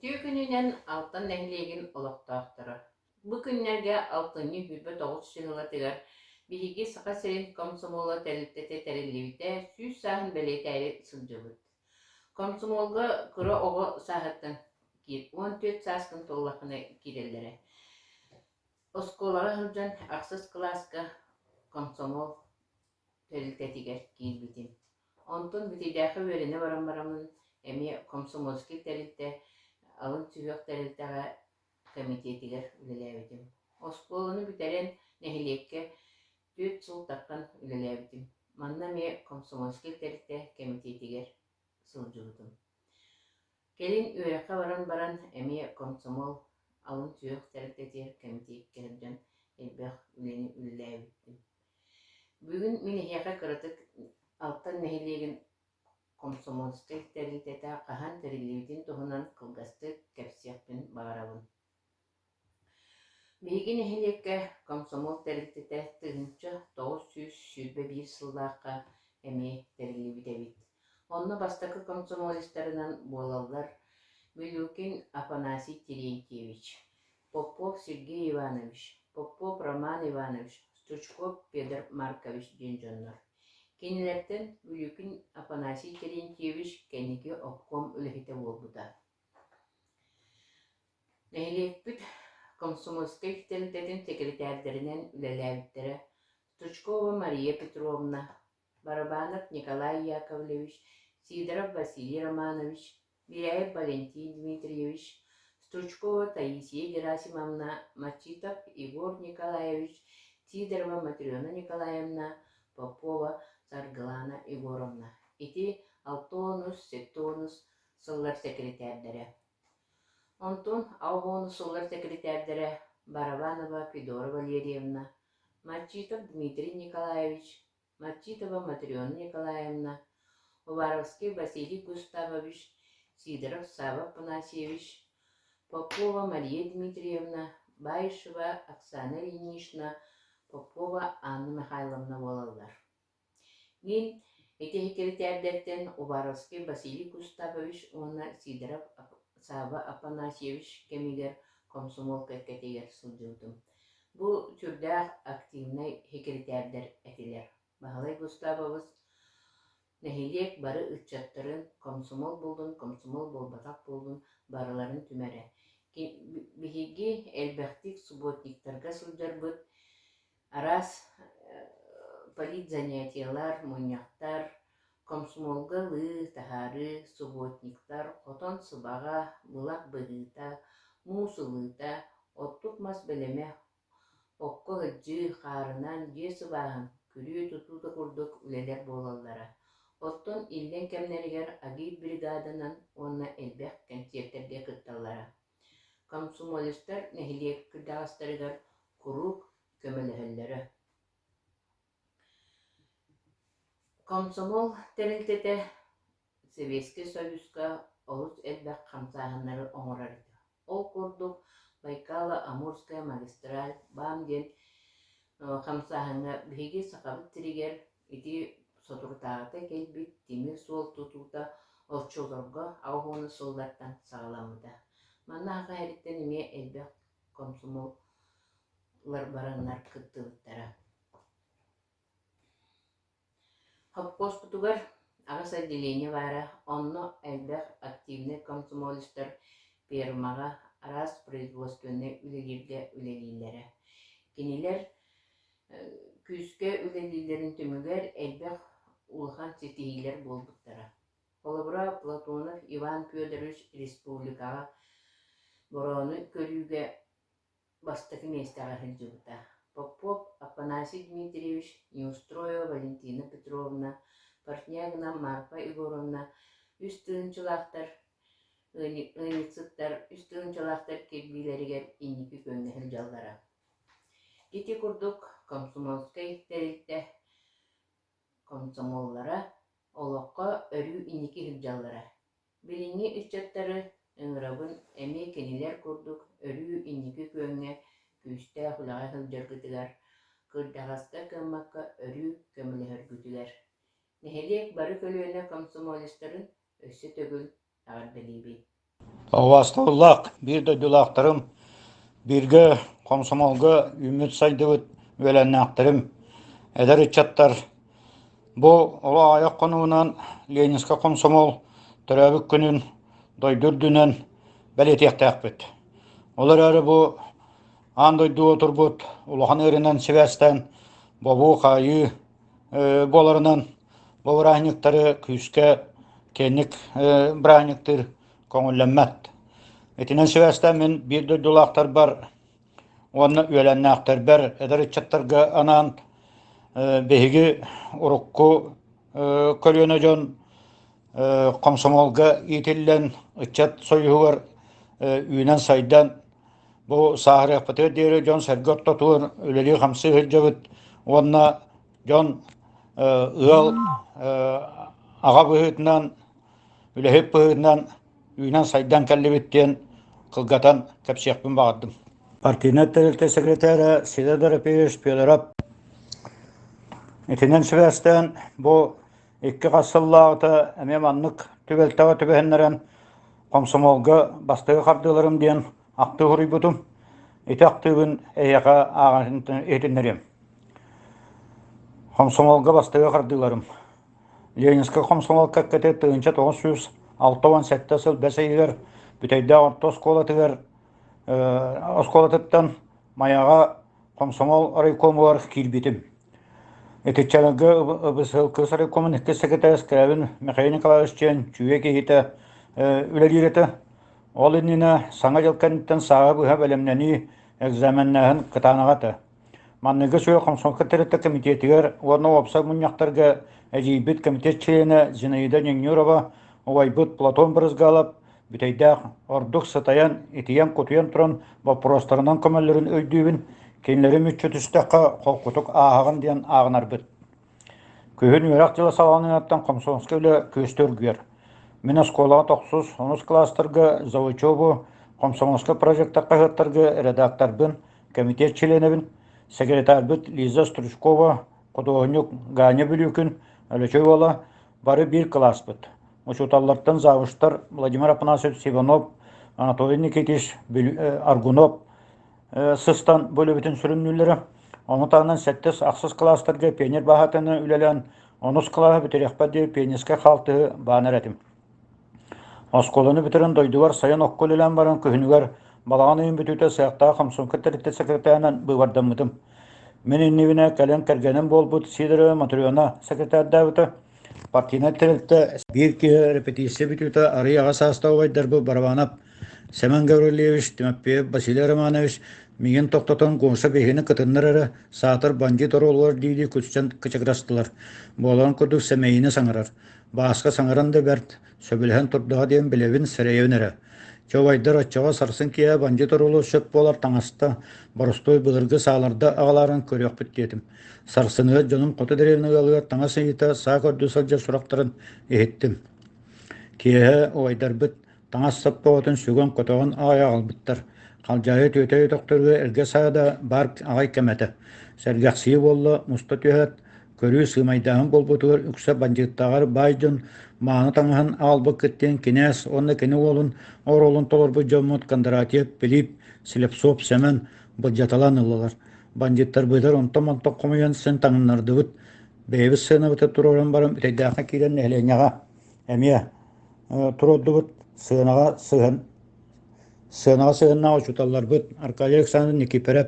Үтүө күнүнэн Алтан нэһилиэгин олохтоохторо! Бу күннэргэ алтынньы 29 чыһылатыгар биһиги Саха сирин комсомола тэрилтэтэ тэриллибитэ 100 сааһын бэлиэтээри сылдьабыт. Комсомолга кыра оҕо сааһыттан 14 сааскын туоллаххына киирэллэрэ. Оскуолаҕа сылдьан ахсыс кылааска комсомол тэрилтэтигэр киирбитим. Онтон Бүтүйдээххэ үөрэнэ баран бараммын эмиэ комсомольскай тэрилтэ алын сүһүөх тэрилтэҕэ комитетигэр үлэлээбитим. Оскуоланы бүтэрэн нэһилиэккэ 4 сыл таххан үлэлээбитим. Манна эмиэ комсомольскай тэрилтэ кэмитиэтигэр сылдьыбытым. Кэлин үөрэххэ баран баран эмиэ комсомол алын сүһүөх тэрилтэтигэр кэмитиэккэ сылдьан элбэх үлэни үлэлээбитим. Бүгүн мин эһиэхэ кыратык Алтан нэһилиэгин комсомольскай тэрилтэтэ хаһан тэриллибитин туһунан кылгастык кэпсиэхпин баҕарабын. Биһиги нэһилиэккэ комсомол тэрилтэтэ 1921 сыллаахха эмиэ тэриллибит эбит. Онно бастакы комсомолецтарынан буолаллар Билюкин Афанасий Терентьевич, Попов Сергей Иванович, Попов Роман Иванович, Стручков Петр Маркович диэн дьоннор. Кинилэртэн Билюкин Афанасий Терентьевич кэнники обком үлэһитэ буолбута. Нэһилиэкпит комсомольскай тэрилтэтин сэкирэтээрдэринэн үлэлээбиттэрэ Стручкова Мария Петровна, Барабанов Николай Яковлевич, Сидоров Василий Романович, Беляев Валентин Дмитриевич, Стручкова Таисия Герасимовна, Мачитов Егор Николаевич, Сидорова Матрена Николаевна, Попова Саргылана Егоровна. Ити 6 7 сыллар сэкирэтээрдэрэ. Онтон АО-ну сыллар сэкирэтээрдэрэ Барабанова Федора Валерьевна, Мачитов Дмитрий Николаевич, Мачитова Матрена Николаевна, Уваровский Василий Густавович, Сидоров Савва Афанасьевич, Попова Мария Дмитриевна, Баишева Оксана Ильинична, Попова Анна Михайловна буолаллар. Мин ити сэкирэтээрдэртэн Уваровский Василий Густавович уонна Сидоров Савва Афанасьевич кэмигэр комсомол кэккэтигэр сылдьыбытым. Бу сүрдээх активнай сэкирэтээрдэр этилэр. Баһылай Густавович нэһилиэк бары ыччаттарын комсомол буоллун, комсомол буолбатах буоллун барыларын түмэрэ. Биһиги элбэхтик субботниктарга сылдьарбыт, Араас политзанятиелар, мунньахтар, комсомолга ылыы, таһаарыы, субботниктар, хотон сыбаҕа, былах быһыыта, муус ылыыта, оттук мас бэлэмэ, окко сылдьыы, хаарынан дьиэ сыбааһын, күрүө тутуута курдук үлэлэр буолаллара. Оттон иллэҥ кэмнэригэр агитбригаданан уонна элбэх кэнсиэртэргэ кытталлара. Комсомолецтар нэһилиэк кырдьаҕастарыгар куруук көмөлөһөллөрө. Комсомол тэрилтэтэ Сэбиэскэй Союзка олус элбэх хамсааһыннары оҥорор этэ. Ол курдук Байкало-Амурская магистраль БАМ диэн хамсааһыҥҥа биһиги Сахабыт сиригэр ити соторутааҕыта кэлбит тимир суол тутуута оччолорго 80 сыллартан саҕаламмыта. Манна Саха сириттэн эмиэ элбэх комсомоллар бараннар кыттыбыттара. Хопкуоспутугар аҕыс отделение баара, онно элбэх активнай комсомолецтар фермаҕа араас производственнай үлэлииргэ үлэлииллэрэ. Кинилэр күүскэ үлэлииллэрин түмүгэр элбэх улахан ситиһиилэр буолбуттара. Холобура, Платонов Иван Федорович республикаҕа бороону көрүүгэ бастакы миэстэҕэ сылдьыбыта. Попов Афанасий Дмитриевич, Неустроева Валентина Петровна, Портнягина Марфа Егоровна үс тыһыынчалаахтар ыанньыксыттар үс тыһыынчалаахтар кирбиилэригэр инники күөҥҥэ сылдьаллара. Ити курдук комсомольскай тэрилтэ комсомоллара олоххо өрүү инники сылдьаллара. Билиҥҥи ыччаттары ыҥырабын эмиэ кинилэр курдук өрүү инники күөҥҥэ күүстээх үлэҕэ сылдьаргытыгар, кырдьаҕаска-кыаммакка өрүү көмөлөһөргүтүгэр. Нэһилиэк бары көлүөнэ комсомолецтарын өссө төгүл эҕэрдэлиибин. Убаастабыллаах биир дойдулаахтарым, бииргэ хомсомуолга үүммүт-сайдыбыт үөлээннээхтэрим, эдэр ыччаттар, бу олох аҕыйах хонугунан Ленинскэй хомсомуол төрөөбүт күнүн дойду үрдүнэн бэлиэтиэхтээхпит. Ол эрээри бу аан дойдуга турбут улахан ыарыынан сибээстээн бобуу-хаайыы буоларынан бу бырааһынньыктары күүскэ киэҥник бырааһынньыктыыр көҥүллэммэт. Итинэн сибээстээн мин биир дойдулаахтарбар уонна үөлээннээхтэрбэр, эдэр ыччаттарга анаан биһиги урукку көлүөнэ дьон комсомолга иитиллэн ыччат союһугар үүнэн-сайдан бу сааһырыахпытыгар диэри дьон-сэргэ ортотугар үлэлии-хамсыы сылдьабыт уонна дьон ыал аҕа быһыытынан үлэһит быһыытынан үүнэн-сайдан кэллибит диэн кылгатан кэпсиэхпин баҕардым. Партийнай тэрилтэ секретара Сидор Дорофеевич Федоров итинэн сибээстээн бу икки хас сыллааҕыта эмиэ маннык түбэлтэҕэ түбэһиннэрэн комсомолга бастакы хардыыларым диэн ахтыы суруйбутум. Ити ахтыыбын эһиэхэ ааҕан иһитиннэриэм. Комсомолга бастакы хардыыларым. Ленинскэй комсомол кэккэтэ 1967 сыл бэс ыйыгар Бүтэйдээх орто оскуолатыгар оскуолатыттан Майаҕа комсомол райкомугар киирбитим. Итиччэлэргэ ЫБСЛК райкомун иккис секретарь Скрябин Михаил Николаевич диэн чүүйэ киһитэ үлэлиир этэ. Ол иннинэ Саҥа дьыл кэнниттэн сааһы быһа бэлэмнэнии, экзаменнааһын кытаанаҕа этэ. Манныгы сүө комсомолка тэрилтэ кэмитиэтигэр уонна уопсай мунньахтарга эдьиийбит комитет чилиэнэ Зинаида Ньыҥньурова, убайбыт Платон Брызгалов бүтэйдээх ордук сытайан, итийэн-кутуйан туран боппуруостарынан көмөлөрүн өйдүүбүн, кинилэри мүччү түстэххэ холкутук ааһаҕын диэн ааҕынарбыт. Күһүн үөрэх дьыла саҕаланыаҕыттан комсомольскай үлэ күүстэ үргүөр. Мин оскуолаҕа тохсус, онус кылаастарга за учебу комсомольскай прожектор хаһыаттарга редакторбын, Кэмитиэт чилиэнэбин, секретарбыт Лиза Стручкова, худуоһунньук Ганя Бүлүүкүн, Өлөчөй уола бары биир кылааспыт. Учууталлартан завучтар Владимир Афанасьевич Иванов, Анатолий Никитич Аргунов сыстан бу үлэбитин сүрүннүүллэрэ. Ону таһынан сэттис, ахсыс кылаастарга пионер баһаатаны үлэлээн, онус кылааһы бүтэриэхпэр диэри пионерскай хаалтыһы баанар этим. Оскуоланы бүтэрэн дойдубар сайын окко үлэлээн баран күһүнүгэр балаҕан ыйын бүтүүтэ сыахтаах комсомка тэрилтэ секретарынан быыбардаммытым. Мин иннибинэ кэлэн кэргэним буолбут Сидорова Матрена секретардаабыта. Партийнай тэрилтэ биир киһи репетиция бүтүүтэ арый аҕа саастаах убайдарбыт Барабанов Семен Гаврильевич, Тимофеев Василий Романович миигин тохтотон Гоша биһигини кытыннар эрэ, саатар бандьыыт оруолугар дии-дии күлсэн кычыгырастылар. Буоларын курдук сэмэйини саҥарар. Бааска саҥаран да бэрт, сөбүлэһэн турдаҕа диэн билэбин, сэрэйэбин эрэ. Чэ, убайдар, оччоҕо сарсын киэһэ бандьыыт оруолу сөп буолар таҥаста, боростуой былыргы сааларда аҕалаарын көрүөхпүт диэтим. Сарсыныгар дьонум хоту дэриэбинэ ыалыгар таҥас ыйыта саа көрдүү сылдьар сурахтарын иһиттим. Киэһэ убайдарбыт Таҥас-сап бөҕөтүн сүгэн-көтөҕөн аҕай аҕалбыттар. Халдьаайы түөтэй өтөхтөргө эргэ саада баар аҕай кэм этэ. Сэргэхсийии буолла, муста түһээт, көрүү сыымайдааһын буолбутугар үксэ бандьыыттааҕар баай дьон мааны таҥаһын аҕалбыккыт диэн кинээс уонна кини уолун оруолун толорбут дьоммут Кондратьев, Пилип, Слепцов, Сэмэн былдьаталаан ыллылар. Бандьыыттарбытыгар онтон-мантан хомуйан син таҥыннардыбыт. Бэйэбит сыанабытын туруоран баран Бүтэйдээххэ киирэн нэһилиэнньэҕэ эмиэ туруордубут сыанаҕа сыһан сыанаҕа сыһыннаах учууталларбыт Аркадий Александрович Никифоров,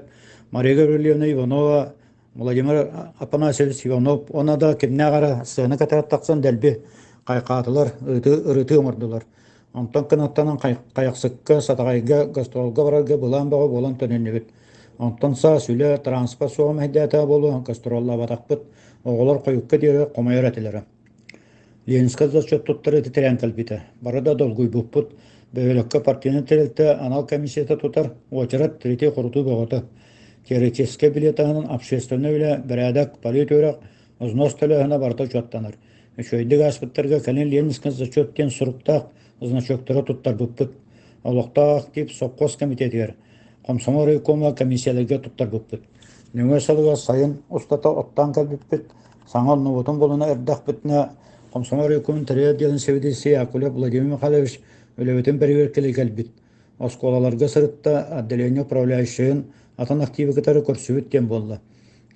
Мария Гаврильевна Иванова, Владимир Афанасьевич Иванов уонна да кимнээх эрэ сыана кэтэр тахсан дэлби хайхаатылар, ырытыы оҥордулар. Онтон кынаттанан Хайахсыкка, Сатаҕайга, гастролга барарга былаан бөҕө буолан төнүннүбүт. Онтон саас үлэ, транспорт суоҕа мэһэйдээтэ буолуо, гастроллаабатахпыт. Оҕолор хойукка диэри хомойор этилэрэ. Ленинскэй зачет туттарыы тирээн кэлбитэ. Бары да долгуйбуппут. Бөһүөлэккэ партийнай тэрилтэ анал комиссията тутар, уочарат тиритии-хорутуу бөҕөтө. Теоретическай билиэ таһынан общественнай үлэ, бэрээдэк, полит-үөрэх, взнос төлөөһүнэ барыта учуоттанар. Үчүгэйдик ааспыттарга кэлин Ленинскэй зачет диэн суруктаах значоктары туттарбыппыт. Олохтоох актив сопхуос комитетигэр, комсомол райкома комиссияларга туттарбыппыт. Нөҥүө сылыгар сайын устата оттоон кэлбиппит. Саҥа оннубутун булуна эрдэхпитинэ, комсомол райкомун тэрийэр отделын сэбиэдиссэйэ Акулев Владимир Михайлович Үлэбитин бэрэбиэркэлии кэлбит. Оскуолаларга сырытта, отделение управляющайын атын активы кытары көрсүбүт диэн буолла.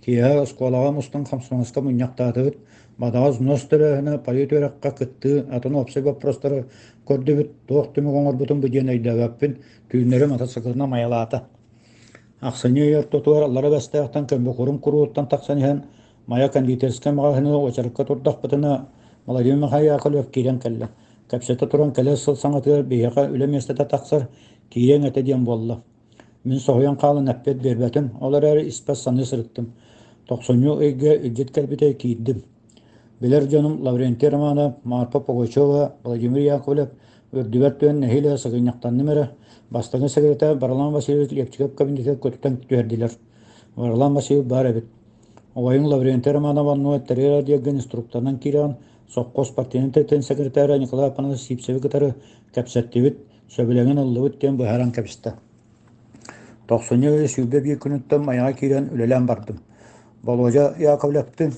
Киэһэ оскуолаҕа мустан комсомольска мунньахтаатыбыт, бадаҕа взнос төлөөһүнэ, полит үөрэххэ кыттыы, атын уопсай боппуруостары көрдүбүт, туох түмүк оҥорбутун бу диэн өйдөөбөппүн, түүннэри мотоциклынан майалаата. Ахсынньы ый ортотугар Аллара Бэстээхтэн Көмбөхурум курууттан тахсан иһэн Майа кондитерскай маҕаһыыныгар уочаракка турдахпытына Владимир Михайлович Яковлев киирэн кэллэ. Кэпсэтэ туран кэлэр сыл саҥатыгар биһиэхэ үлэ миэстэтэ тахсар, киириэҥ этэ диэн буолла. Мин соһуйан хаалан эппиэт биэрбэтим, ол эрээри испэр саныы сырыттым. Тохсунньу ыйга илдьит кэлбитэ киирдим. Билэр дьонум Лаврентий Романов, Марфа Пугачева, Владимир Яковлев үрдүбэр түһэн нэһиилэ сыгынньахтанным эрэ, бастакы секретарь Варлам Васильевич Лепчиков кабинетыгар көтүтэн түһэрдилэр. Варлам Васильевич баар эбит. Убайыҥ Лаврентий Романов оннугар тэрийэр отделга инструкторынан киирэҕин, сопхуос партийнай тэрилтэтин секретара Николай Апанасьевич Сивцеви кытары кэпсэттибит, сөбүлэҥин ыллыбыт диэн быһааран кэбистэ. Тохсунньу ый 21 күнүттэн Майаҕа киирэн үлэлээн бардым. Болуодьа Яковлевтыын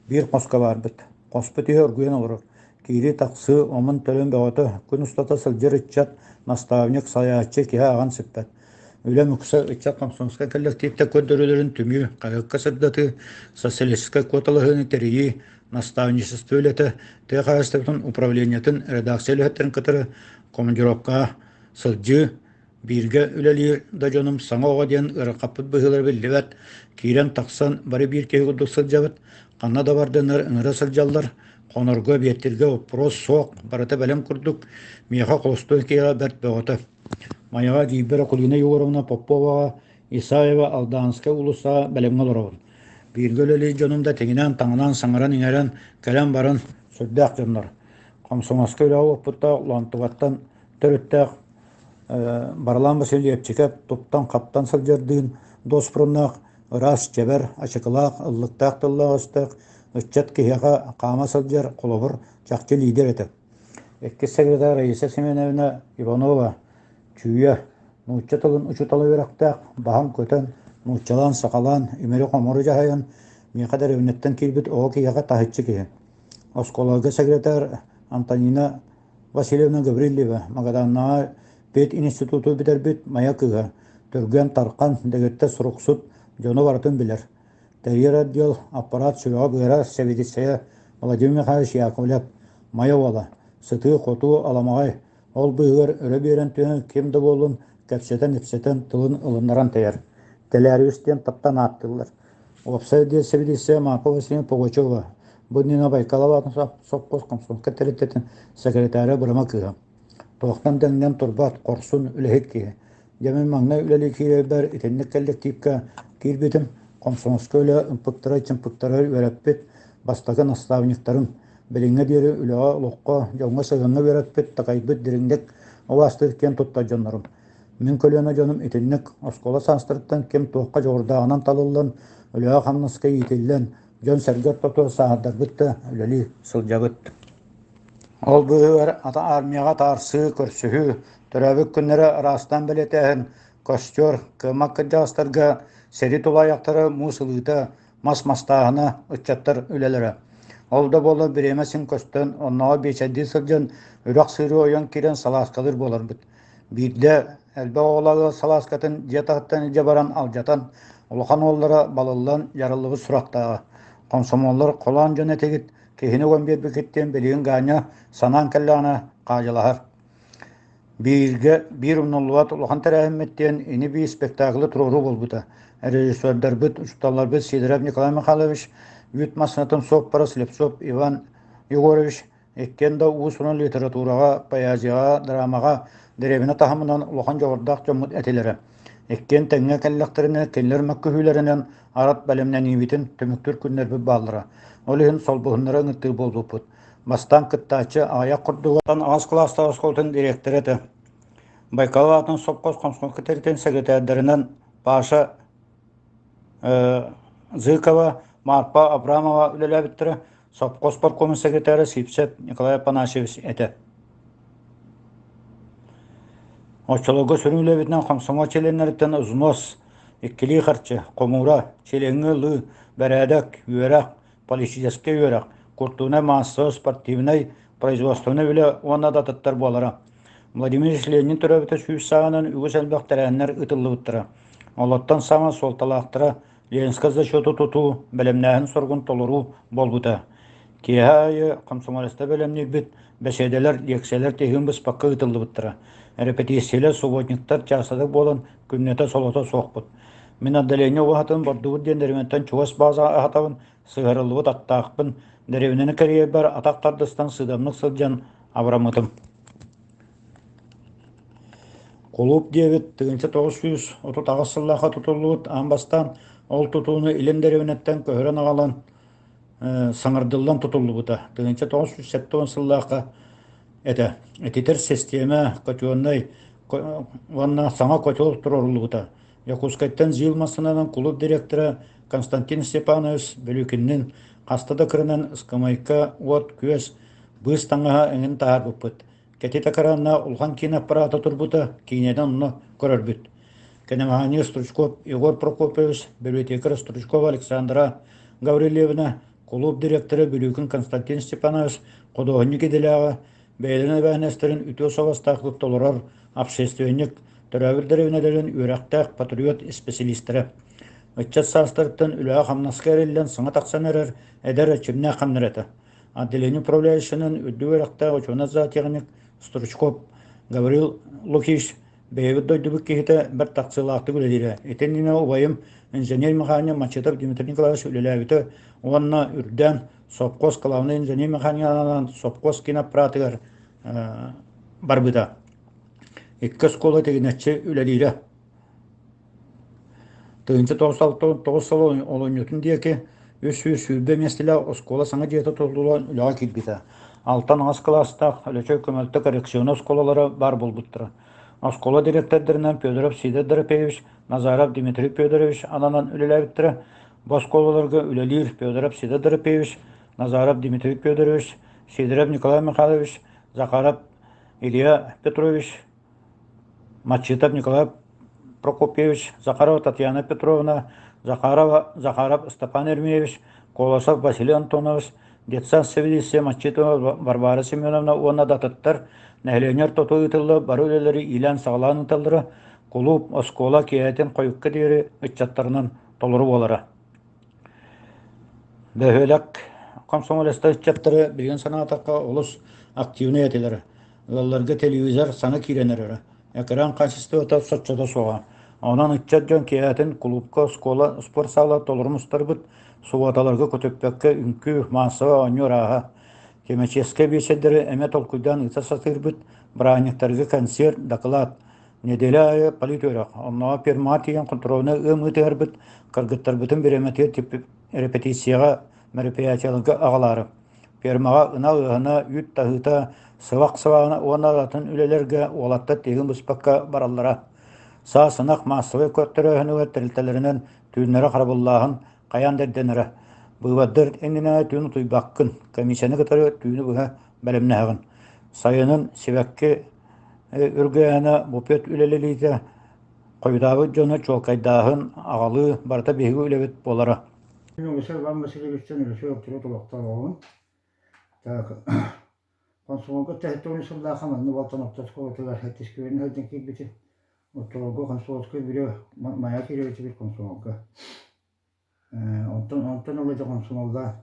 биир хоско баарбыт. Хоспут иһэ оргуйан олорор. Киирии-тахсыы, омун-төлөн бөҕөтө, күн устата сылдьар ыччат, наставник, салайааччы киһи ааҕан сыппат. Үлэм укса ыччат комсомольскай коллективтэр көрдөрүүлэрин түмүү, хаһыакка сырдатыы, социалистическай куоталаһыыны тэрийии, наставничество үлэтэ, тыа хаһаайыстыбатын управлениетын редакция үлэһиттэрин кытары командировкаҕа сылдьыы, бииргэ үлэлиир да дьонум саҥа оҕо диэн ыарырҕаппыт быһыылара биллибэт, киирэн-тахсан бары биир киһи курдук сылдьабыт, ханна да бардыннар ыҥыра сылдьаллар, хонорго, эбиэттиргэ боппуруос суох, барыта бэлэм курдук, миэхэ холостуой киһиэхэ бэрт бөҕөтө. Майаҕа Дьиибэр Акулина Егоровна Поповаҕа, Исаева Алданскай уулуссаҕа бэлэмҥэ олоробун. Бииргэ үлэлиир дьонум да тэҥинэн таҥнан, саҥаран-иҥэрэн, кэлэн-баран сүрдээх дьоннор. Комсомольскай үлэҕэ уоппуттаах Лоонтубаттан төрүттээх Барлаан Васильевчиков туттан-хаптан сылдьардыын дуоспуруннаах, ыраас, чэбэр, ачыкылаах, ыллыктаах тыллаах-өстөөх ыччат киһиэхэ хаама сылдьар холобур, чахчы лидер этэ. Иккис секретарь Раиса Семеновна Иванова Чүүйэ нуучча тылын учуутала үөрэхтээх, баһын көтөн, нууччалаан-сахалаан, имири-хомуру дьаһайан, миэхэ дэриэбинэттэн киирбит оҕо киһиэхэ таһыччы киһи. Оскуолаларга секретарь Антонина Васильевна Гаврильева Магаданнааҕы пединституту бүтэрбит Майа кыыһа, түргэн, тархан, дэгиттэр суруксут, дьону барытын билэр. Тэрийэр отдел аппарат сүрэҕэ-быара сэбиэдиссэйэ Владимир Михайлович Яковлев, Майа уола, сытыы-хотуу аламаҕай, ол быыһыгар өрө биэрэн түһэн ким да буоллун кэпсэтэн-ипсэтэн тылын ылыннаран тэйэр. Тэлээриус диэн таптаан ааттыыллар. Уопсай диэн сэбиэдиссэйэ Марфа Васильевна Пугачева, бу иннинэ Байкалова аатын сопхуос комсомольскай тэрилтэтин секретара Бырама кыыһа. Туохтан дэҥнэн турбат, хорсун, үлэһит киһи. Дьэ мин маҥнай үлэлии киирэрбэр итинник кэллэктиипкэ киирбитим, комсомольскай үлэ ымпыктара-чымпыктара үөрэппит бастакы наставниктарым, билиҥҥэ диэри үлэҕэ, олоххо, дьоҥҥо сыһыаҥҥа үөрэппит, такайбыт дириҥник убаастыыр киэн туттар дьоннорум. Мин көлүөнэ дьонум итинник оскуола саастарыттан ким туохха дьоҕурдааҕынан талыллан, үлэҕэ-хамнаска иитиллэн, дьон-сэргэ ортотугар сааһырдарбыт да үлэлии сылдьабыт. Ол быыһыгар ата армияҕа таарсыы, көрсүһүү, төрөөбүт күннэрэ араастаан бэлиэтээһин, костер, кыаммат кырдьаҕастарга сэрии тулаайахтара муус ылыыта, мас мастааһына, ыччаттар үлэлэрэ. Ол да буоллар бириэмэ син көстөн, оннооҕор биэчэрдии сылдьан үрэх сыыры ойон киирэн салааскалыыр буоларбыт. Биирдэ элбэх оҕолоох ыал салааскатын дьиэ таһыттан илдьэ баран алдьатан, улахан уоллара балыллан дьарыллыбыт сурахтааҕа. Хомсомуоллар холоон дьон этигит, киһини уган биэрбиккит диэн билигин Ганя санаан кэллэҕинэ хаадьылаһар. Бииргэ биир умнуллубат улахан тэрээһиммит диэн ини-бии спектаклы туруоруу буолбута. Режиссердарбыт, учууталларбыт Сидоров Николай Михайлович, үүт массыынатын суоппара Слепцов Иван Егорович иккиэн да уус-уран литератураҕа, поэзияҕа, драмаҕа дэриэбинэ таһымынан улахан дьоҕурдаах дьоммут этилэрэ. Иккиэн тэҥҥэ кэллэхтэринэ кинилэр мөккүһүүлэринэн арат бэлэмнэниибитин түмүктүүр күннэрбит бааллара. Ол иһин солбуһуннара ыҥыртыы буолбуппут. Бастаан кыттааччы аҕыйах курдугунан аҕыс кылаастаах оскуолатын дириэктэрэ этэ. Байкал аатын сопхуос комсомольскай тэрилтэтин сэкирэтээрдэринэн Паша Зыкова, Марпа Абрамова үлэлээбиттэрэ. Сопхуос паркомун секретара Сивцев Николай Афанасьевич этэ. Оччолорго сүрүн үлэбитинэн комсомол чилиэннэриттэн взнос, иккилии харчы, хомуура, чилиэҥҥэ ылыы, бэрээдэк, үөрэх, политическай үөрэх, культурнай-маассабай, спортивнай, производственнай үлэ уонна да атыттар буолара. Владимир Ильич Ленин төрөөбүтэ 100 сааһынан үгүс элбэх тэрээһиннэр ыытыллыбыттара. Олортон саамай суолталаахтара Ленинскэй зачету тутуу, бэлэмнээһин соругун толоруу буолбута. Киэһэ аайы комсомолецтар бэлэмниирбит, бэсиэдэлэр, лиэксийэлэр тиһигин быспакка ыытыллыбыттара. Эрэпэтииссийэлэр, субботниктар чаастатык буолан, күннэтэ солото суохпут. Мин отделение убаһатын Бордубут диэн дэриэбинэттэн чугас баазаҕа аһатабын, сыһыарыллыбыт аттаахпын, дэриэбинэни кэрийэрбэр атах тардыстан сыыдамнык сылдьан абыраммытым. Кулууп диэбит 1938 сыллаахха тутуллубут аан бастаан ол тутууну Илин дэриэбинэттэн көһөрөн аҕалан саҥардыллан тутуллубута. 1970 сыллаахха этэ. Ититэр систиэмэ, котельнай уонна саҥа котел туруоруллубута. Дьокуускайтан ЗИЛ массыынанан кулууп директора Константин Степанович Бөлүкүннүн хаста да кырынан ыскамыайка, уот-күөс, быыс таҥаһа эҥин таһаарбыппыт. Кэтит экраҥҥа улахан киин аппарата турбута, киинэнэн онно көрөрбүт. Кэнэмэһэни Стручков Егор Прокопьевич, библиотекарь Стручкова Александра Гаврильевна, кулууп директора Бүлүүкүн Константин Степанович худуоһунньук идэлээҕэ, бэйэлэрин эбээһинэстэрин үтүө суобастаахтык толорор общественник, төрөөбүт дэриэбинэлэрин үөрэхтээх патриот исписэлиистэрэ. Ыччат саастарыттан үлэҕэ-хамнаска эриллэн саҥа тахсан эрэр эдэр эрчимнээх хамнар этэ. Отделение управляющайынан үрдүк үөрэхтээх учуонай-зоотехник Стручков Гаврил Лукич бэйэбит дойдубут киһитэ бэрт тахсыылаахтык үлэлиирэ. Ити иннинэ убайым инженер-механик Мачитов Дмитрий Николаевич үлэлээбитэ уонна үрдээн сопхуос главнай инженер-механиканан сопхуос киноаппаратыгар барбыта. Икки оскуола тигинэччи үлэлиирэ. 1969 сыл олунньутун диэки 320 миэстэлээх оскуола саҥа дьиэтэ тутуллан үлэҕэ киирбитэ. Алтан аҕыс кылаастаах Өлөчөй көмөлтө коррекционнай оскуолалара баар буолбуттара. Оскуола дириэктэрдэринэн Федоров Сидор Дорофеевич, Назаров Дмитрий Федорович ананан үлэлээбиттэрэ. Бу оскуолаларга үлэлиир Федоров Сидор Дорофеевич, Назаров Дмитрий Федорович, Сидоров Николай Михайлович, Захаров Илья Петрович, Мачитов Николай Прокопьевич, Захарова Татьяна Петровна, Захарова, Захаров Степан Ермеевич, Колосов Василий Антонович, детсад сэбиэдиссэйэ Мачитова Варвара Семеновна уонна да атыттар нэһилиэнньэ ортото ыытылла бары үлэлэри иилээн-саҕалаан ыыталлара, кулууп, оскуола киэһэтин хойукка диэри ыччаттарынан толору буолара. Бөһүөлэк комсомолецтар ыччаттара билигин санаатахха олус активнай этилэр. Ыалларга телевизор саҥа киирэн эрэрэ. Экран хаачыстыбата соччото суоҕа. Онон ыччат дьон киэһэтин кулуупка, оскуола, спортсаала толору мустарбыт, субуоталарга көтүппэккэ үҥкүү, маассабай оонньуу арааһа. Тематическай биэчэрдэри эмиэ толкуйдаан ыыта сатыырбыт, бырааһынньыктарга концерт, доклад. Нэдиэлэ аайы политүөрэх, оннооҕор фермаҕа тиийэн хонтуруолунай ыам ыытыһарбыт, кыргыттарбытын бириэмэтигэр репетицияҕа, мероприятиеларга аҕалаары. Фермаҕа ынах ыаһына, үүт таһыыта, сыбах сыбаҕына уонна атын үлэлэргэ уолаттар тиһигин быспакка бараллара. Саас ынах маассабай көрдөрөөһүнүгэр тэрилтэлэринэн түүннэри харабыллааһын хайаан да ирдэнэрэ. Быыбардар иннинэ түүн утуйбаккын, комиссияны кытары түүнү быһа бэлэмнэһэҕин. Сайынын сибэкки үргээһинэ буфет үлэлиирэ, хойутаабыт дьону чуолкайдааһын, аҕалыы барыта биһиги үлэбит буолара. Мин Өсөр Иван Васильевичтан Өлөсөй Октябрь олохтооҕун. Так, комсомолга тэһиттэ сыллаахха манна Балтан орто оскуолатыгар сэттискүбүн сылдьан киирбитим. Оччолорго комсомольскай бюро Майа киирэритигэр комсомолга. Онтон онтон ыла дьэ комсомоллаан.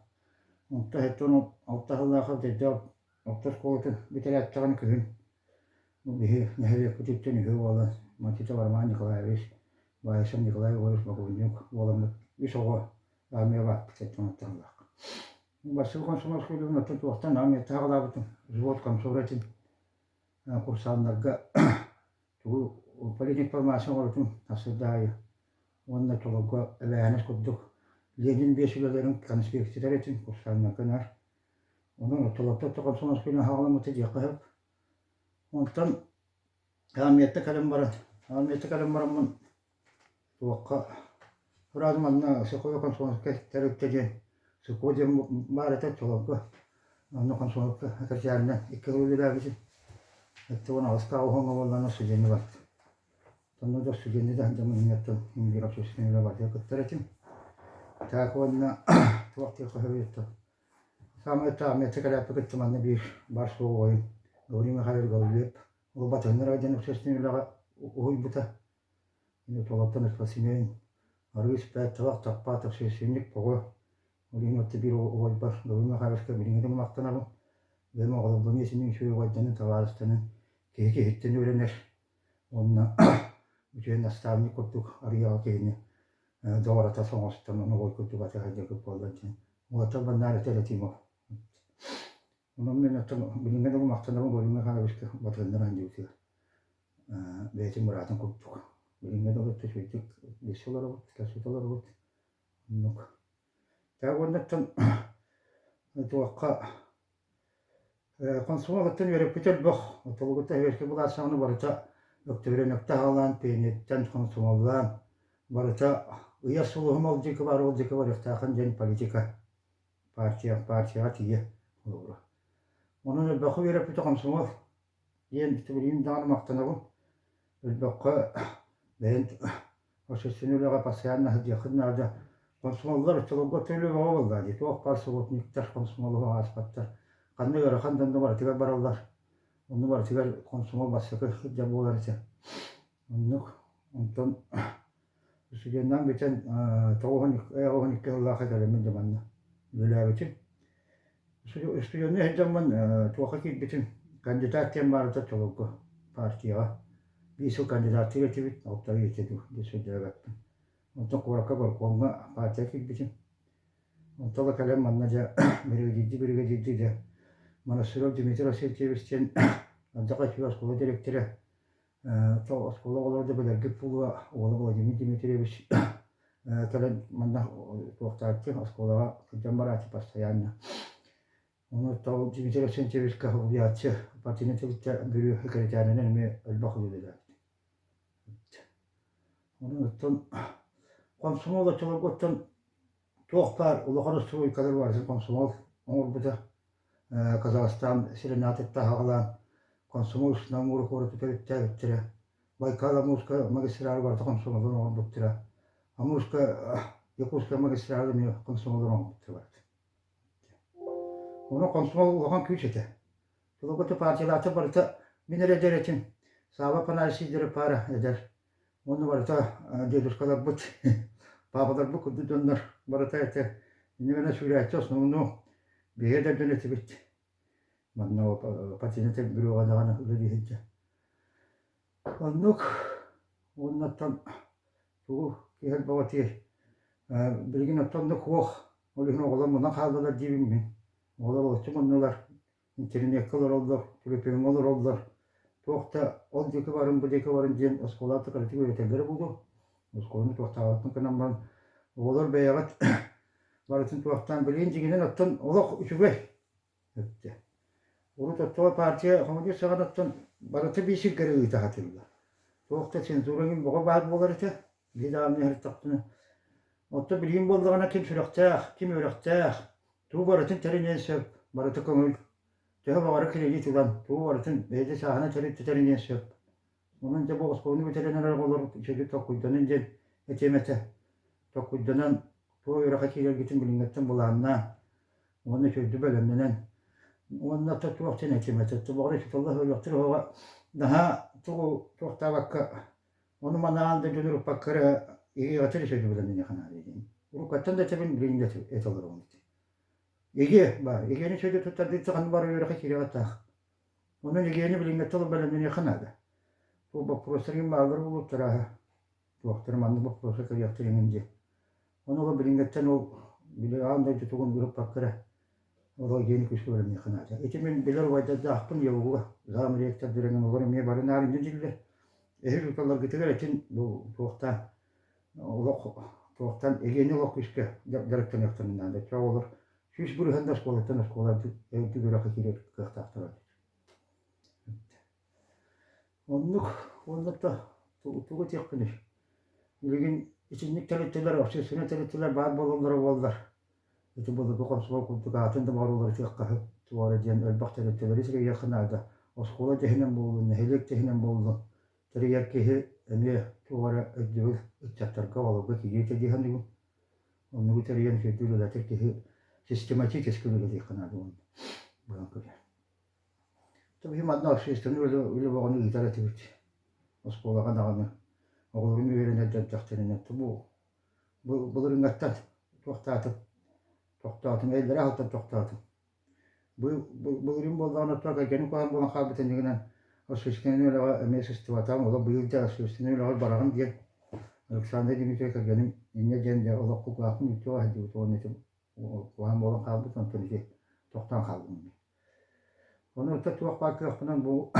Онтон 76 сыллаахха Дьайдаах орто оскуолатын бүтэрээччэҕин күһүн бу биһи нэһилиэкпититтэн үһү буолан Матитов Роман Николаевич, Баайсов Николай Егорович Богунньук буоламмыт үс оҕо армия бааппыт сэттэ Бастакы комсомольскай үлэбин оттон туохтан армияттан саҕалаабытым. Взвод комсора этим. Курсаннарга тугу политинформация оҥоротун сарсыарда аайы уонна толорго эбээһинэс курдук Ленин биэс үлэлэрин конспектитэр этим курсаннарга наар. Онон ортолортон комсомольскай үлэни саҕаламмыта диэххэ сөп. Онтон Армияттан кэлэн баран, армияттан кэлэн бараммын туохха сразу манна Соколо комсомольскай тэрилтэ диэн Сокол диэн баар этэ оччолорго. Онно комсомолка официально икки сыл үлэлээбитим. 78 уһуҥҥа буоллаҕына студенныы барбытым. Онно да студенныы да сылдьаммын иһиттэн иһигэр общественнай үлэ барытыгар кыттар этим. Так уонна туох диэххэ сөбүй оттон Саамай армияттан кэлээппит кытта манна биир баар суох убайым Гаврил Михайлович Гаврильев. Ол батыһыннара диэн общественнай үлэҕэ уһуйбута. Толоттон спортсмен, арыы испэт, табах таппат, общественник тоҕо. Ол иһин отто биир убайбар Гаврил Михайловичка билиҥҥи да махтанабын. Бэйэм оҕолорбун исинин үчүгэй убайданын, табаарыстанын киһи киһиттэн үөрэнэр уонна үчүгэй наставник курдук арыйаҕа киһини доҕор-атас оҥостон ону ол курдук атыһайдыргыт буолла диэн. Уолаттар баннаар этэр этим ол. Онон мин оттон билиҥҥи да махтанабын Гаврил Михайловичка батыһыннаран диэбитигэр бэйэтин быраатын курдук. Билиҥҥи да олорто үчүгэйдик билсэ олоробут, кэпсэтэ олоробут. Оннук. Так уоннаттан туохха Комсомолуттан үөрэппит элбэх. Отолугута үөскэ былаас саҕана барыта өктөбүрүнэктэ аҕалаан, пионертан комсомоллаан барыта ыйар сулуһум ол диэки бар, ол диэки барыахтаахын диэн политика партия партияҕа тиийэ холобура. Онон элбэххэ үөрэппитэ комсомол диэн билигин даҕаны махтанабын. Элбэххэ бэйэм Общественнай үлэҕэ постоянно сылдьыаххын наада. Комсомоллар оччолорго төлө бөҕө буолла дии. Туох баар субботниктар комсомолу ааспаттар. Ханна ыарахан да онно барытыгар бараллар. Онно барытыгар комсомол бастакы сылдьар буолар этэ. Оннук. Онтон студеннаан бүтэн 92 сыллаахха кэлэммин дьэ манна үлэлээбитим. Устудьуоннуу сылдьаммын туохха киирбитим, кандидат диэн баарыта оччолорго партияҕа. Биир сыл кандидаттыыр этибит, алтарыы этэ дуу диэн сөйдөөбөппүн. Онтон куоракка горкомҥа партия киирбитим. Онтон ыла кэлэн манна дьэ биригэдьиирдии-биригэдьиирдии дьэ Монастырев Дмитрий Васильевич диэн Ардах үчүгэй оскуола дириэктэрэ оскуола оҕолоро да билэргит буолуо, уола Владимир Дмитриевич кэлэн манна туохтааччы оскуолаҕа сылдьан барааччы постоянно. Ону ол Дмитрий Александровичка уһуйааччы партийнай тэрилтэ Бүлүү секретарынан эмиэ элбэх үлэлээбит. Онон оттон комсомол оччолорго оттон туох баар улахан устуруойкалар барытын комсомол оҥорбута. Казахстан сирин аатыттан аҕалаан комсомол устунан муора куораты төрүттээбиттэрэ. Байкал Амурская магистраль барыта комсомоллар оҥорбуттара. Амурская Якутская магистраль эмиэ комсомоллар оҥорбуттара барыта. Ону комсомол улахан күүс этэ. Тулугуту партиялаата барыта мин эрэ эдэр этим. Сааба Панасий пара эдэр. Уонна барыта дедушкаларбыт, папаларбыт курдук дьоннор барыта этэ. Инньэ гынан сүүрээччи основну биһиги эдэр дьон этибит. Манна партийнай бюроҕа даҕаны үлэлии сылдьа. Оннук уоннаттан тугу киһи элбэҕи билигин оттон оннук суох. Ол иһин оҕолор мунан хааллылар диибин мин. Оҕолор олоччу муннулар. Интэриниэккэ олороллор, төлөпүөҥҥэ олороллор. Туох да ол диэки барын, бу диэки барын диэн оскуолаҕа кыратык үөрэтэллэрэ буолуо. Оскуоланы туохтаабаппын гынан баран, оҕолор бэйэҕит барытын туохтаан билигин дьиҥинэн оттон олох үчүгэй өттө. Урут оттоҕо партия коммунист саҕанаттан барыта биир сиргэ ыыта сатыыллар. Туох да цензура иҥин бөҕө баар буолар этэ. Биһи даҕаны иһэртэхпинэ. Оттон билигин буоллаҕына ким сүрэхтээх, ким үөрэхтээх, Тугу барытын тэриниэн сөп, барыта көҥүл. Төһө баҕарар кирэдьиит ылан, тугу барытын бэйэтэ сааһынан тэрилтэ тэриниэн сөп. Онон дьэ бу оскуоланы бүтэрэн эрэр оҕолор үчүгэйдик толкуйданын диэн этиэм этэ. Толкуйданан, туох үөрэххэ киирэргитин билиҥҥэттэн былааннаан уонна үчүгэйдик бэлэмнэнэн уонна туох диэн этиэм этэ. Баҕар учууталлар үөрэхтэр оһоҕо наһаа тугу туохтаабакка ону манаан да дьону ырыппакка эрэ иһиэҕитин үчүгэйдик бэлэмнэниэххэ наада диэн. Уруккаттан да этэбин, билигин да этэ олоробун. ЕГЭ баар. ЕГЭни үчүгэйдик туттардыыца ханна баар үөрэххэ киириэҕэ Онон ЕГЭни билиҥҥэттэн олох бэлэмнэниэххэ наада. Бу боппуруостар иҥин бааллар буолуохтара туохтара маннык боппуруоска кэлиэхтэр иҥин диэн. Ону ол билиҥҥэттэн ол били аан дойду тугун ырыппакка эрэ ол ЕГЭни күүскэ бэлэмниэххэ наада. Ити мин билэр убайдардаахпын ЕГУга зам ректор дирэҥин олор эмиэ бары наар инньэ дииллэр. Эһиги учууталларгытыгар этин бу туохтаан олох туохтан ЕГЭни олох күүскэ дьарыктаныахтарын наада. Чэ оҕолор 100% да оскуолаттан оскуола үрдүк үөрэххэ киирэр кыахтаахтар. Оннук уонна да тугу этиэхпиний? Билигин итинник тэрилтэлэр, общественнай тэрилтэлэр баар буолаллара буоллар, ити былыргы комсомол курдук аатын да баҕар уларытыахха сөп туора диэн элбэх тэрилтэлэри тэрийиэххэ наада. Оскуола да иһинэн буоллун, нэһилиэк да иһинэн буоллун, тэрийэр киһи эмиэ туох эрэ өйдөбүл ыччаттарга, оҕолорго киириэ этэ дии саныыбын. Оннугу тэрийэн үчүгэйдик үлэлэтэр киһи систематически үлэлиэххэ наада уонна быһан көрөр. Биһи манна общественнай үлэ, үлэ бөҕөнү ыытар этибит. Оскуолаҕа даҕаны оҕолорум үөрэнэр эрдэхтэринэ бу былырыыҥҥаттан туохтаатым, тохтоотум, эллэрэ аһылтан тохтоотум. Былырыын буоллаҕына оттон кэргэним куһаҕан буолан хаалбыт иннигинэн общественнай үлэҕэ эмиэ сыстыбатаҕым, олох быйыл дьэ общественнай үлэҕэ бараҕын диэн Александр Дмитриевич кэргэним инньэ диэн дьэ олоххо куһаҕан үтүөҕэ сылдьыбыт уонна ити куһаҕан буолан хаалбыт, онтон ити тохтоон хааллым. Ону оттон туох баар кыахпынан бу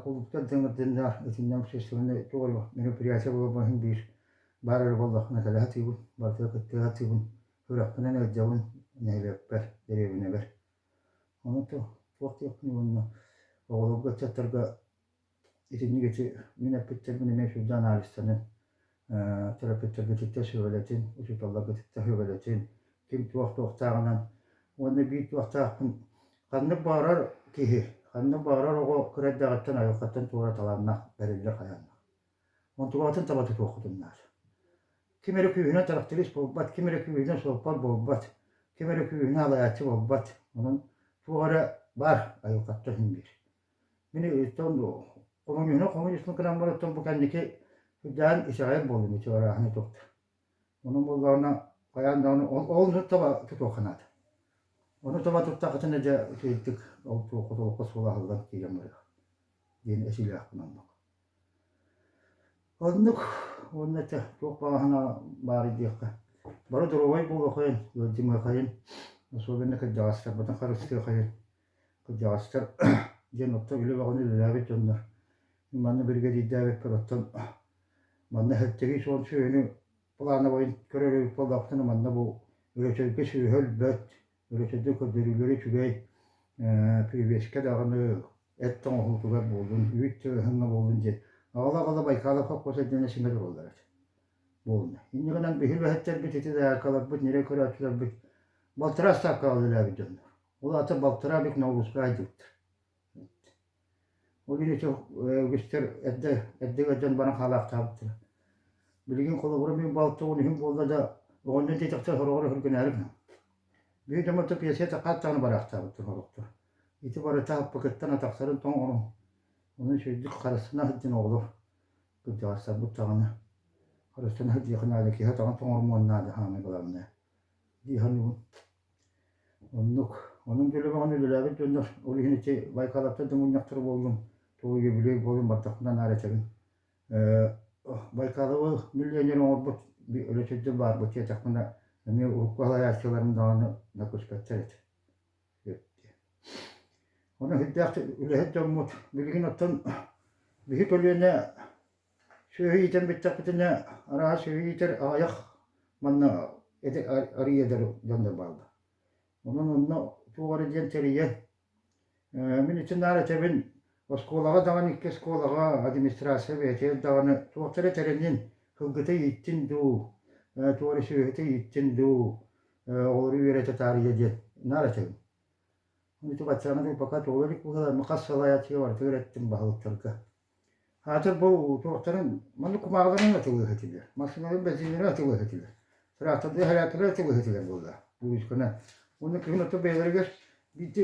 кулууптар дьаҥырдыннар итиннэ общественнай туох эрэ мероприятие буолар иһин биир баар эрэ буоллахпына кэлэ сатыыбын, барытыгар кыттыһа сатыыбын, сүрэхпинэн ыалдьабын нэһилиэкпэр, дэриэбинэбэр. Ону туох диэхпиний уонна оҕолорго, ыччаттарга итинник ити мин эппиттэрбин эмиэ сүрдэ анализтанын, төрөппүттэргититтэн сүбэлэтин, учууталларгытыттан сүбэлэтин, ким туох туохтааҕынан уонна биир туохтаахпын ханнык баҕарар киһи, ханнык баҕарар оҕо кыра эрдэҕиттэн айылҕаттан туора талааннаах бэриллэр хайааннаах. Онтулаатын таба тутуоххутун наада. Ким эрэ күүһүнэн тракторист буолбат, ким эрэ күүһүнэн суоппар буолбат, ким эрэ күүһүнэн алайааччы буолбат. Онон туох эрэ баар айылҕаттан иһин биир. Мин оттон хомуньуһунан хомуньуспун гынан баран оттон бу кэнники сылдьан итэҕэйэр буоллум ити арааһыны туохта. Онон буоллаҕына хайаан даҕаны ол ол таба тутуохха наада. Ону таба туттаххытына дьэ үчүгэйдик ол туохха толукка суол аһыллан киирэн барыах диэн этиилээхпин оннук. Оннук уонна чэ туох баҕа санаа баарый диэххэ бары доруобай буолуоххайын, ыалдьымыаххайын, особенно кырдьаҕастарбытын харыстыаххайын. Кырдьаҕастар диэн оттон үлэ бөҕөнү үлэлээбит дьоннор. Мин манна биригэдьиирдээбиппэр оттон манна сэттэгий суон сүөһүнү плановайын көрөр эбит буоллахпытына манна бу Өрөчөйгө сүөһү өлбөт, Өрөчөйгө көрдөрүүлэрэ үчүгэй, привеска даҕаны эт тоҥоһуутугар буоллун, үүт ыһыҥҥа буоллун диэн аҕала-аҕала Байкалов холкуос эрдэнэ симэ тураллар этэ. Буолла. Инньэ гынан биһи үлэһиттэрбит ити дояркаларбыт, ньирэй көрөөччүлэрбит балтараа ставкаҕа үлэлээбит дьоннор. Ол аата балтараа бүк ноҕурууска айдыбыттар. Ол иһин ити үгүстэр эрдэ эрдэ ыалдьан баран хаалаахтаабыттара. Билигин холобура мин балтыбын үһүн буолла да оҕонньор диэтэхтэр сороҕор өһүргэнээри гынан. Биир да мото пьеса хат даҕаны бараахтаабыттар сорохтор. Ити барыта аппакыттан атахтарын тоҥ ону үчүгэйдик харыстана сылдьан оҕолор кырдьаҕастарбыт даҕаны харыстана сылдьыахха наада киһи атаҕын тоҥорумуон наада саамай главное дии саныыбын. Оннук. Онон дьөлөбөҕүн үлэлээбит дьоннор ол иһин ити Байкалаттан да мунньахтар буоллум, тугу юбилей буоллун бардахпына наар этэбин. Байкаловы миллионер оҥорбут өлөчөйдө баарбыт диэтэхпинэ эмиэ урукку салайааччыларым даҕаны мөккүспэттэр этэ. Онон сүрдээх үлэһит дьоммут билигин оттон биһи көлүөнэ сүөһү иитэн бүттэхпитинэ арааһа сүөһү иитэр аҕыйах манна арыйа эдэр дьоннор бааллар. Онон онно туох эрэ диэн тэрийэн мин ити наар этэбин оскуолаҕа даҕаны икки оскуолаҕа администрация бэйэтигэр даҕаны туохтара тэринин сылгыта ииттин дуу, туох эрэ сүөһүтэ ииттин дуу, оҕолору үөрэтэ таарыйа диэн наар этэбин. Ити баччааны пока туола илик быһыылаах, хас салайааччыга барытыгар эттим баһылыктарга. Аата бу туохтарын маннык кумааҕыларын атылыах этилэр, массыыналарын бензиннэрин атылыах этилэр, тыраахтардыы характеры атылыах этилэр буолла публичканы. Уонна күһүн ото бэйэлэригэр биирдэ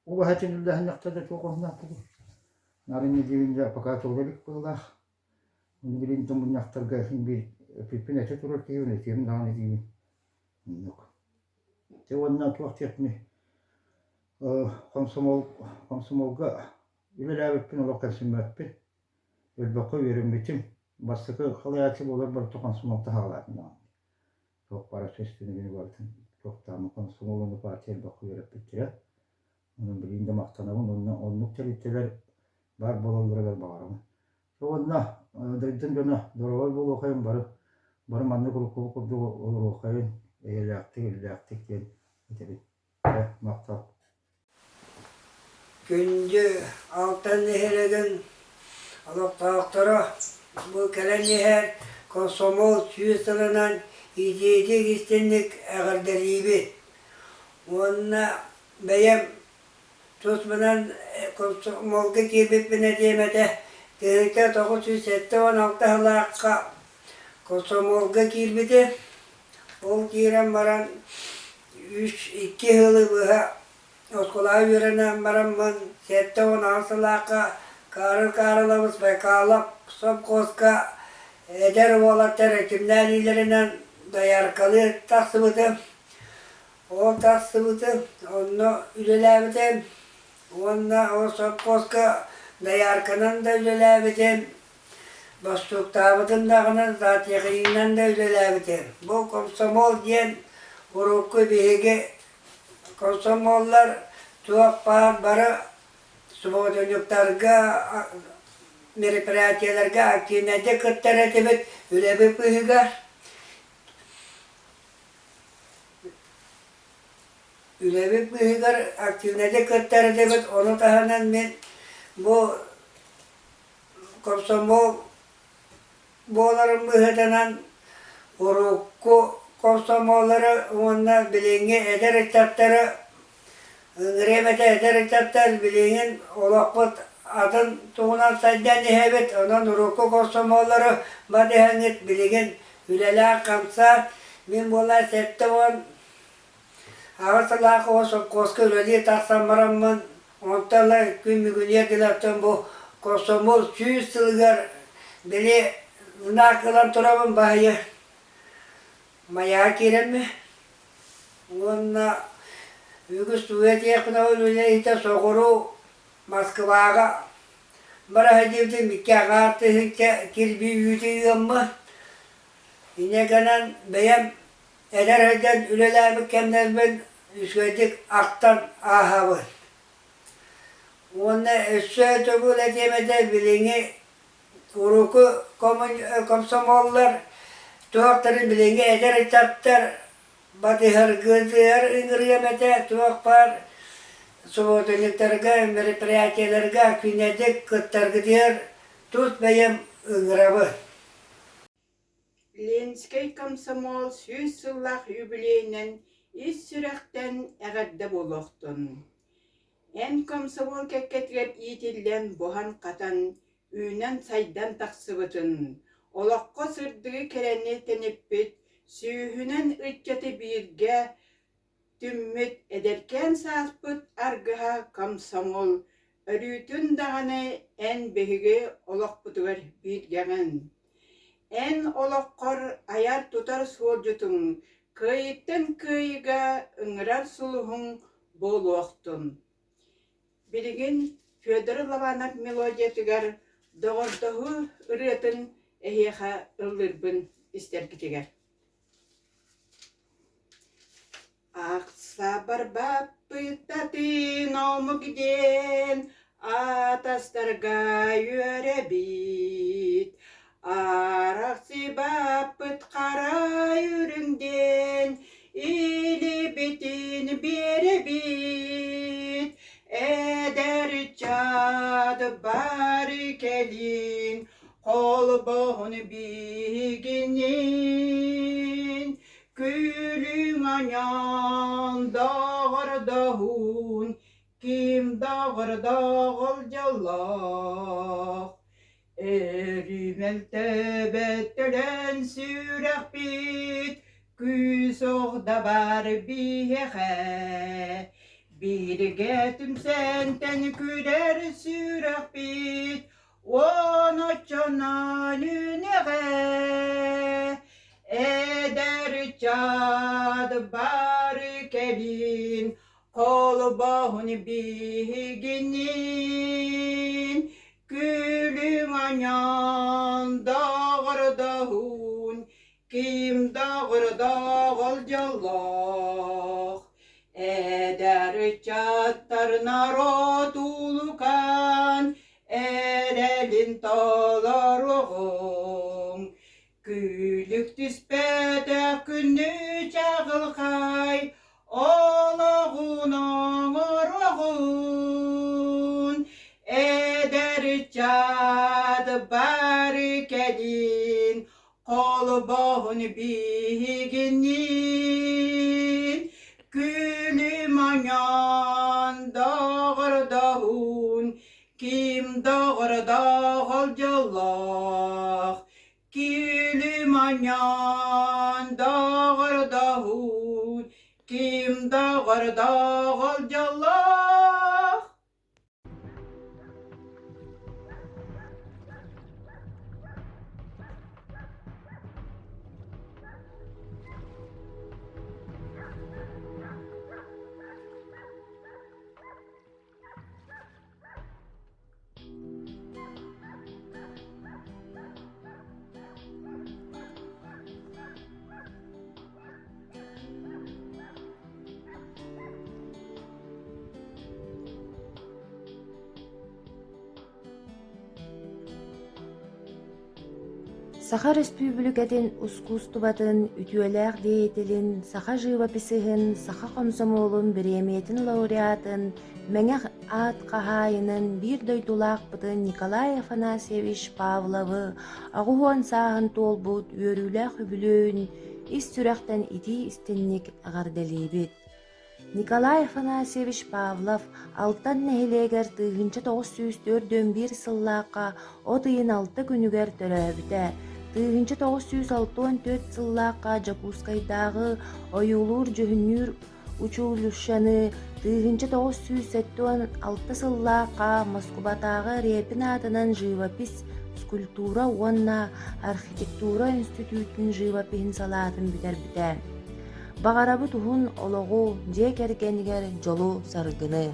убаһа төнүллэһиннэхтэр да туох оһунаахпытый. Нарын нэдиэлэ пока туола илик быһыылаах. Ону билигин да мунньахтарга син биир эппиппин этэ турар киһибин, этиэм даҕаны диибин. Оннук. Дьэ уонна туох диэхпиний комсомол комсомолга Үлэлээбиппин олох кэмсиммэппин. Өлбөххө үөрэммитим. Бастакы халайааччы буолар барыта комсомолтан саҕалаатым даҕаны. Туох баар общественныйгыны барытын туохтааммын комсомол уонна партия элбэххэ үөрэппиттэрэ. Онон билигин да махтанабын уонна оннук тэрилтэлэр баар буолалларыгар баҕарабын. Уонна дойдум дьоно доруобай буолуохайын бары бары маннык урукку курдук олоруохайын эйэлээхтик, иллээхтик диэн этэбин. Махтал. Күндү Алтан нэһилиэгин олохтоохторо бу кэлэн иһэр комсомол сүүс сылынан итиитик истинник эҕэрдэлиибит уонна бэйэм туспунан комсомолга киирбиппин этиэм этэ 1976 сыллаахха комсомолга киирбитим ол киирэн баран үс икки сылы быһа. Оскуолаҕа үөрэнэн бараммын 78 сыллаахха Карл Карлович Байкалов сопхуоска эдэр уолаттар эрчимнээн дояркалыы тахсыбытым. Ол тахсыбытым, онно үлэлээбитим уонна ол сопхуоска доярканан да үлэлээбитим, бостууктаабытым даҕаны, зоотехнигынан да үлэлээбитим. Бу комсомол диэн урукку биһиги Комсомоллар туох баар бары субуотунньуктарга, мероприятиеларга активнайдык кыттар этибит, үлэбит быыһыгар. Үлэбит быыһыгар активнайдык кыттар этибит, ону таһынан мин бу комсомол буоларын быһыытынан урукку комсомоллары уонна билиҥҥи эдэр ыччаттары ыҥырыам этэ эдэр ыччаттар билигин олохпут атын туһунан сайдан иһэбит онон урукку комсомоллары батыһаҥҥыт билигин үлэлээх-хамсаан мин буоллар 78 сыллаах оҕо сопхуоска үлэлии тахсан бараммын Онтон ыла күн бүгүнүгэр дылы бу комсомол 100 сылыгар били знак ылан турабын баһыйа Майаҕа киирэммин уонна үгүс тугу этиэхпинэ ол үлэһитэ соҕуруу Москваҕа бара сылдьыбытым икки аҥаар тыһыынча кирбии үүтү ыаммын. Инньэ гынан бэйэм Эдэр сылдьан үлэлээбит кэмнэрбин үчүгэйдик ахтан ааһабын. Уонна өссө төгүл этиэм этэ билиҥҥи урукку комсомоллар туохтарын билиҥҥи эдэр ыччаттар батыһаргытыгар ыҥырыам этэ туох баар субуотунньуктарга, мероприятиеларга күннэтик кыттаргытыгар тус бэйэм ыҥырабын. Ленскэй комсомол 100 сыллаах юбилейынан ис сүрэхтэн эҕэрдэ буолуохтун! Эн комсомол кэккэтигэр иитиллэн буһан-хатан, үүнэн-сайдан тахсыбытын, олоххо сырдыгы-кэрэни тэниппит, сүүһүнэн ыччаты бииргэ Түммүт эдэркээн сааспыт аргыһа комсомол, өрүүтүн даҕаны эн биһиги олохпутугар бииргэҕин. Эн олоххор айар-тутар суолдьутуҥ, кыайыттан кыайыыга ыҥырар сулуһуҥ буолуохтун. Билигин Федор Лобанов мелодиятыгар «Доҕордоһуу» ырыатын эһиэхэ ыллыырбын истэргитигэр. Ахсабарбаппыттатын омук диэн атастарга үөрэбит, Арахсыбаппыт хара үрүҥ диэн илибитин биэрэбит, Эдэр ыччат бары кэлин Холбоһун биһигинин күлүҥ аньан доҕордоһун ким доҕордоҕол дьоллоох Өрүмэл төбөттөрөн сүрэхпит күүс ох да бар биһиэхэ бииргэ түмсэнтэн күлэр сүрэхпит Уон оччонон үүнэҕэ, эдэр ыччат бары кэлин, холбоһун биһигинин, күлүҥ анньан доҕордоһун, ким доҕордоҕол дьоллоох. Эдэр ыччаттар норуот улукан эрэлин толоруоҕуҥ, Күлүк түспэтэх күннүү чаҕылхай олоҕун оҥоруоҕун, Эдэр ыччат бары кэлин холбоһун биһигинниин, Күлүм оҥон доҕордоһун Ким доҕордоох дьоллоох, киилим анньан доҕордоһун, ким. доҕордоох ол дьоллоох. Саха Өрөспүүбүлүкэтин ускуустубатын үтүөлээх деятелин, саха живописеһын, саха хомсомуолун бириэмийэтин лауреатын, Мэҥэ аат хаһаайынын биир дойдулаахпытын Николай Афанасьевич Павловы 80 сааһын туолбут үөрүүлээх үбүлүөйүн ис сүрэхтэн итии-истиҥник эҕэрдэлиибит. Николай Афанасьевич Павлов Алтан нэһилиэгэр 1941 сыллаахха от ыйын алта күнүгэр төрөөбүтэ. 1964 сыллаахха Дьокуускайдааҕы ойуулуур-дьүһүннүүр училищены 1976 сыллаахха Москубатааҕы Репин аатынан живопись, скульптура уонна архитектура институтун живопиһын салаатын бүтэрбитэ. Баҕарабыт уһун олоҕу, дьиэ кэргэнигэр дьолу-саргыны!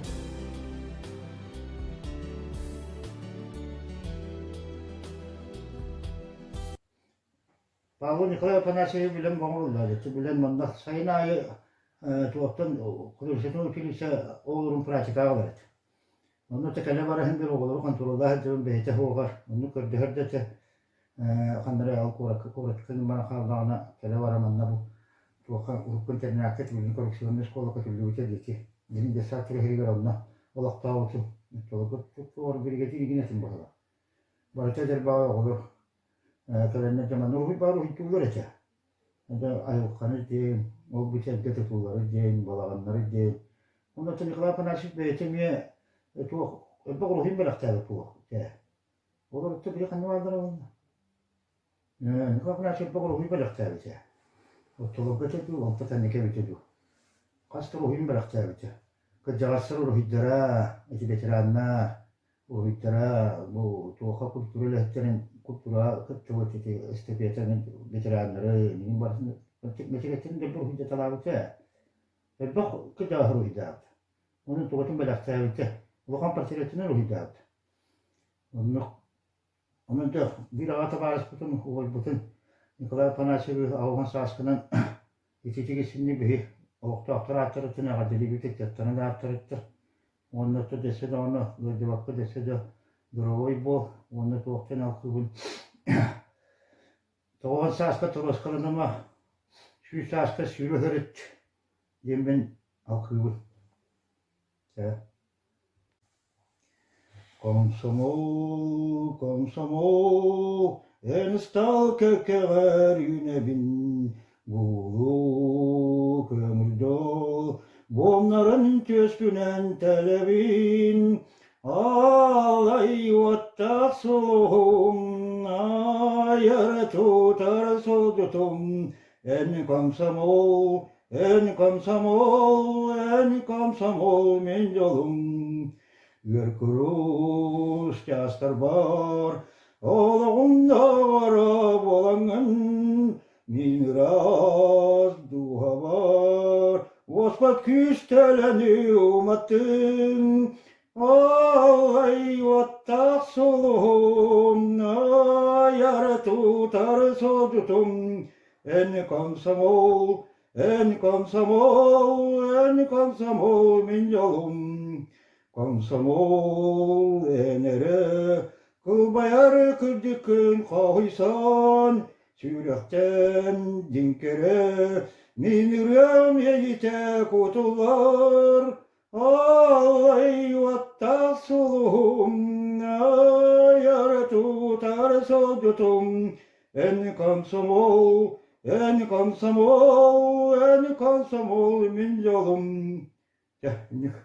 Павел Николай Афанасьевич билэн боҥоллар, билэн манна сайын аайы туохтан художественнай училище оҕолорун практикаҕа ылар этэ. Онно кэлэ бараһын бир оҕолору хонтуруоллаах сылдьабын бэйэтэ суоҕар, оннук көрдөһөр да этэ. Ханна эрэ ол куоракка куоракка баран хааллаҕына кэлэ бара манна бу туохха урукку интернакка түүлүн коррекционнай школака түллүбүтэ диэки дин детсад түрэһигэр онно олохтообутум. Толору биригэдьиир игин этим быһыла. Барыта эдэр баҕа оҕолор кэлэннэр дьэ манна уруһуй баар уһуйдууллар этэ. Это айылҕаны диэн, ол-бу сэргэ тутуулары диэн, балаҕаннары диэн. Онно Николай Афанасьевич бэйэтэ эмиэ туох элбэх уруһуйун бэлэхтээбит буолуох этэ. Олорутта били ханна бааллара буолла? Николай Афанасьевич элбэх уруһуй бэлэхтээбитэ. Оттолорго этэ дуу, онто кэнники эбитэ дуу. Хас да уруһуйун бэлэхтээбитэ. Кырдьаҕастар уруһуйдара, эти ветераннар, Уруһуйдара бу туохха культура үлэһиттэрин культураҕа кыттыбыт ити эстафетаны ветераннары эҥин барытын мэтириэттэрин дэлби уруһуйдаталаабыта. Элбэх кырдьаҕас уруһуйдаабыта. Онон тугатын бэлэхтээбитэ. Улахан портретынан уруһуйдаабыта. Оннук Онон дьэ биир аҕа табаарыспытын, убайбытын Николай Афанасьевиһы 80 сааскынан ититигисинни биһи олохтоохтор ааттарыттан эҕэрдэлиибит ыччаттарын ааттарыттан уонна то дэссе даҕаны ыалдьыбакка дэссе да здоровой буол уонна туохтан алкыыбын 90 сааска торуоскаланыма 100 сааска сүүрэ сырыт диэммин алкыыбын. Комсомол, комсомол, эн ыстаал кэккэҕэр үүнэбин, Буолуу көҥүл дьол, буомнарын түөспүнэн тэлэбин, Аалай уоттаах сулуһум, айар тутар сылдьытым, Эн комсомол, эн комсомол, эн комсомол мин дьолум. Үөр курус чаастарбар олоҕум доҕоро буолаҥҥын мин ыраас дууһабар уоспат күүстэлэни уматтыҥ Аллай уоттаах сулуһум айар тутар содутум эн комсомол эн комсомол эн комсомол мин дьолум Комсомол эн эрэ кылбайар кырдьыккын хоһуйсан сүрэхтэн дьиҥкэрэ мин ырыам иэйиитэ кутуллар Аллай уоттаах сулуһум айар тутар сылдьытым эн комсомол эн комсомол эн комсомол мин дьолум. Дьэ, инник.